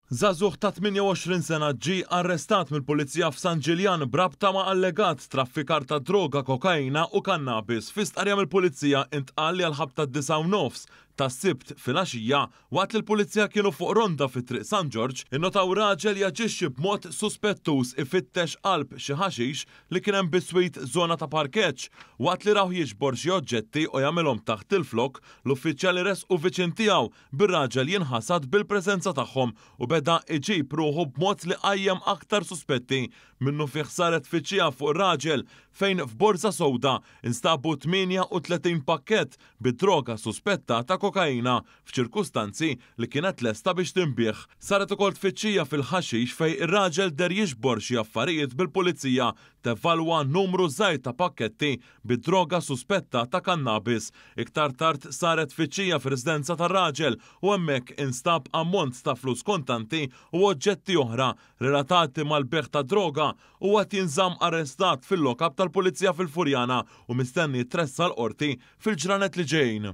Żagħżugħ ta' 28 sena ġie arrestat mill-Pulizija f'San Ġiljan b'rabta ma' allegat traffikar ta' droga kokaina u kannabis. Fi stqarrija mill-Pulizija intqal li għall-ħabta d-disgħa u nofs tas-Sibt filgħaxija, waqt li l-Pulizija kienu fuq ronda fi Triq San Ġorġ, innotaw raġel jaġixxi b'mod suspettuż ifittex qalb xi ħaxix li kien hemm biswit żona ta' parkeġġ. Waqt li rawh jiġbor xi oġġetti u jagħmilhom taħt il-flokk, l-uffiċjali resqu viċin tiegħu bir-raġel jinħasad bil-preżenza tagħhom u beda jġib ruħu b'mod li qajjem aktar suspetti. Minnufih saret tfittxija fuq ir-raġel fejn f'borża sewda instabu 38 pakkett bi droga suspettata kokaina f'ċirkustanzi li kienet lesta biex tinbiegħ. Saret ukoll tfittxija fil-ħaxix fejn ir-raġel deher jiġbor xi affarijiet bil-pulizija tevalwa numru żgħir ta' pakketti bi droga suspettata kannabis. Iktar tard saret tfittxija fir-residenza tar-raġel u hemmhekk instab ammont ta' flus kontanti u oġġetti oħra relatati mal-bejgħ tad-droga. Huwa qed jinżamm arrestat fil-lockup tal-Pulizija fil-Furjana u mistenni jitressaq l-Qorti fil-ġranet li ġejjin.